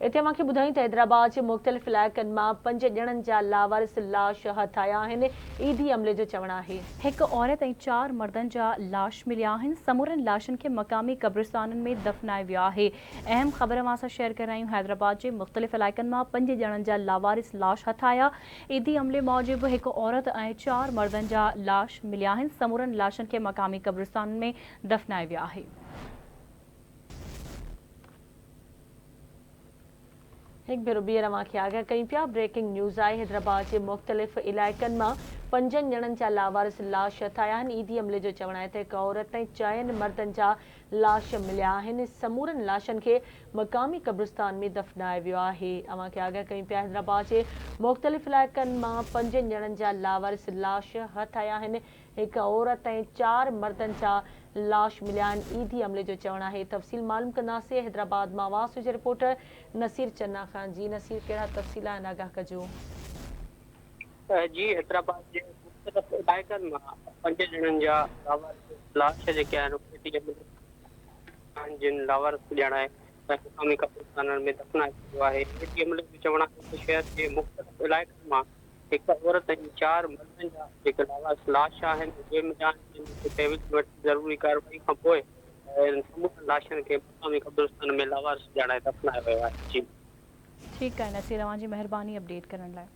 اتي اوهان کي ٻڌايون ته حيدرآباد جي مختلف علائقن مان پنج ڄڻن جا لاوارث لاش هٿ آيا آهن، ايڌي عملي جو چوڻ آهي. هڪ عورت ۽ چار مردن جا لاش مليا آهن، سمورن لاشن کي مقامي قبرستانن ۾ دفنايو ويو آهي. اهم خبر اوهان سان شيئر ڪري رهيا آهيون حيدرآباد جي مختلف علائقن مان پنج ڄڻن جا لاوارث لاش هٿ آيا، ايڌي عملي موجب هڪ عورت ۽ چار مردن جا لاش مليا آهن، سمورن لاشن کي مقامي قبرستانن ۾ دفنايو ويو آهي. هڪ ڀيرو ٻيهر اوهان کي آگاهه ڪيون پيا بريڪنگ نيوز آهي حيدرآباد جي مختلف علائقن مان پنجن ڄڻن جا لاوارث لاش هٿ آيا آهن ايڌي عملي جو چوڻ آهي ته هڪ عورت ۽ چئن مردن جا لاش مليا آهن سمورن لاشن کي مقامي قبرستان ۾ دفنايو ويو آهي اوهان کي آگاهه ڪيون پيا حيدرآباد جي مختلف علائقن مان پنجن ڄڻن جا لاوارث لاش هٿ آيا آهن هڪ عورت ۽ چار مردن جا لاش مليا آهن، ايڌي عملي جو چوڻ آهي. تفصيل معلوم ڪنداسين حيدرآباد مان آواز جي رپورٽر نصير چنا کان جي نصير ڪهڙا تفصيل آهن آگاهه ڪجو. جي حيدرآباد جي مختلف علائقن مان پنج ڄڻن جا لاوارث لاش جيڪي آهن اهي ايڌي عملي آهن جن لاوارث ڄاڻائي مقامي قبرستانن ۾ دفنائي ڇڏيو آهي ايڌي عملي جو چوڻ آهي ته شهر جي مختلف علائقن مان هڪ عورت ۽ چار مردن جا جيڪي لاوارث لاش آهن اهي مليا آهن جن کي تحويل ۾ وٺي ضروري ڪارروائي کانپوء سمورن لاشن کي مقامي قبرستان ۾ لاوارث ڄاڻائي دفنايو ويو آهي. جي. ٺيڪ آهي نصير اوهان جي مهرباني اپڊيٽ ڪرڻ لاء.